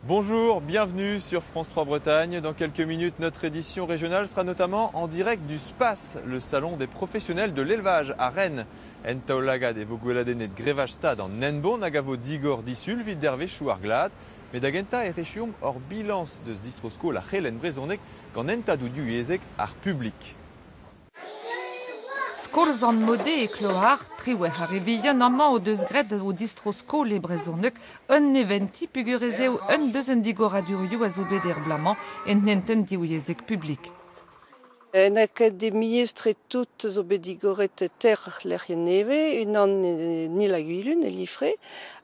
Bonjour, bienvenue sur France 3 Bretagne. Dans quelques minutes, notre édition régionale sera notamment en direct du SPACE, le salon des professionnels de l'élevage à Rennes. En taolagad e vo gweladennet grevaj-stad an Henbont hag a vo digor disul evit dervezhioù ar glad. Met da gentañ e rechiomp hor bilañs deus distro-skol ar c'helenn brezhoneg gant hentadoù divyezhek ar publik. Skol Sant-Maude e Kloar, triwec'h ar re vihan amañ o deus graet o distro-skol e brezhoneg un neventi peogwir ez eo un deus an digoradurioù a zo bet er bloaz-mañ en hentenn divyezhek publik. En akademiezh tre-tout zo bet digoret ter lec'hienn nevez, unan e Nil-ha-Gwilun e Lifre,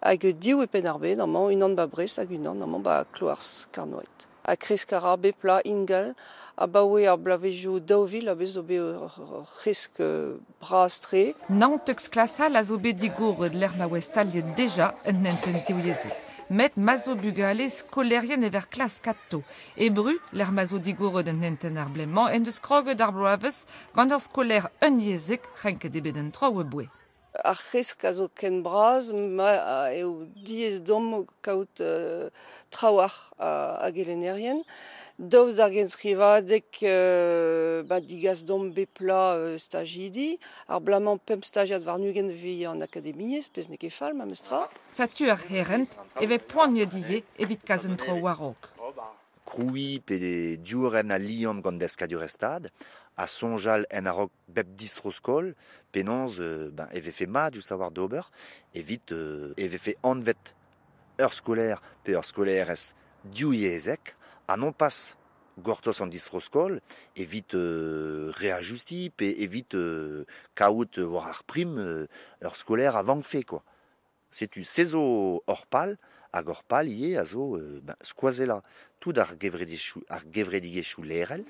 hag div e Penn-ar-Bed amañ, unan 'ba Brest hag unan amañ 'ba Kloars-Karnoed. Ha kresk a ra bep bloaz ingal abaoe ar bloavezhioù 2000 a-bez zo bet ur c'hresk bras-tre. 19 klas all a zo bet digoret lec'h ma oa staliet deja un hentenn divyezhek. Met ma zo bugale skolaerien evel klas kato. E Bru, lec'h ma zo digoret un hentenn ar blez-mañ, en deus kroget ar bloavezh gant ur skolaer unyezhek renket eo bet an traoù aboae. Ar c'hresk a zo ken bras ma eo diaes deomp kaout trawalc'h a gelennerien. Daoust d'ar genskrivadeg ba digas deomp bep bloaz stajidi. Ar bloaz-mañ pemp stajiad warn-ugent evit an akademiezh, pezh n'eo ket fall memes tra. Setu ar c'herent e vez poaniet ivez evit kas an traoù war-raok. Krouiñ pe diorren al liamm gant deskadurezh Stad ha soñjal en a-raok bep distro-skol penaos ben, e vefe mat diouzh savoir d'ober evit e vefe anvet ur skolaer pe ur skolaerez divyezhek ha non pas gortoz an distro-skol evit reajustiñ pe evit kaout war ar prim ur skolaer a vankfe quoi. Setu se zo hor pal hag hor pal ivez a zo ben, skoazellañ tout ar gevredigezhioù lec'hel.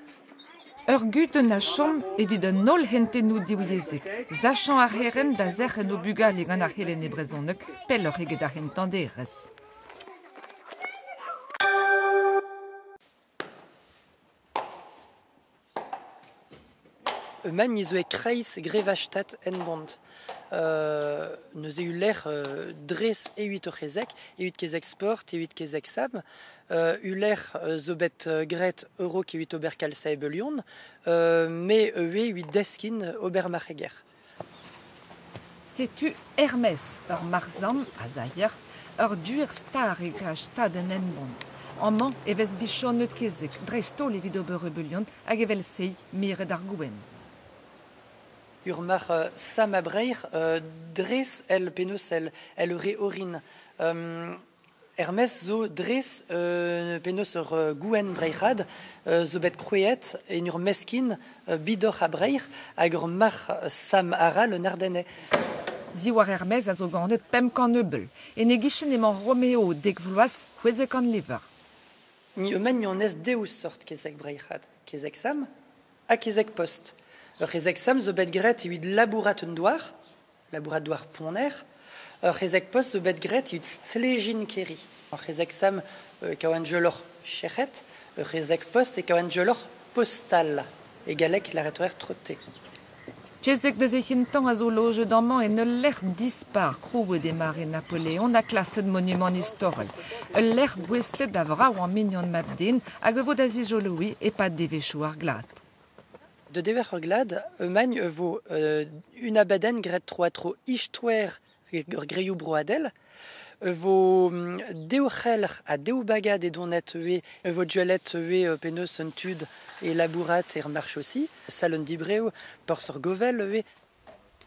Ur gudenn a chom evit an holl hentennoù divyezhek. Sachañ ar c'herent da zerc'hen o bugale gant ar c'helenn e brezhoneg pelloc'h eget ar c'hentañ derez. Man zo e-kreiz grevaj-stad Henbont. Neuze ul lec'h dres evit ur c'hezeg, evit kezeg sport, evit kezeg sam. Ul lec'h zo bet graet a-raok evit ober kalz a ebeulion, me ivez evit deskin ober marc'heger. Setu Hermès, ur marzhamm a zailher, ur gwir star e grevaj-stad en Henbont. Amañ e vez bichonnet kezeg, dreist-holl evit ober ebeulion hag evel-se miret ar gouenn. Ur marc'h sam a breir dres el penaos el re orin. Hermès zo dres penaos ur gouenn breic'had zo bet krouet en ur meskin bidoc'h a breir hag ur marc'h sam aral un Ardenne. Ziwar Hermès a zo ganet pemp kant ebeul. En e gichen emañ Romeo dek vloaz c'hwezek kant levr. Ni emañ ni ez deus sort kezeg breic'had, kezeg sam ha kezeg post. Ur c'hezeg sam zo bet graet evit labourat un douar, labourat douar ponner. Ur c'hezeg post zo bet graet evit stlejin keri. Ur c'hezeg sam kaout joloc'h chec'het, ur c'hezeg post e kaout joloc'h postal. E galleg lâret trotte. Kezeg deus e c'hentañ a zo lojet amañ en ul lec'h dispar krouet e mare Napoleon ha klaset monumant istorel. Ul lec'h gouestlet da vrav an mignon mab-den hag e vo da zijoloiñ e-pad devezhioù ar glad. De dever ur glad, emañ e vo un abadenn graet tro-ha-tro istoer ur greioù broadel, e vo dev c'helc'h ha dev bagad e donet eo e vo duellet eo penaos un tud e labourat er marchosi, sal un dibrev, porzh ur govel eo.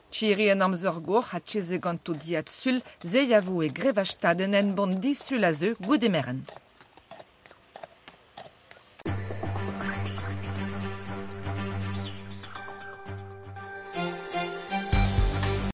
Tchiri an amzer goc'h ha tcheze ganto diad sul, ze a vo e grevaj-stad en Henbont disul a zeu goude merenn.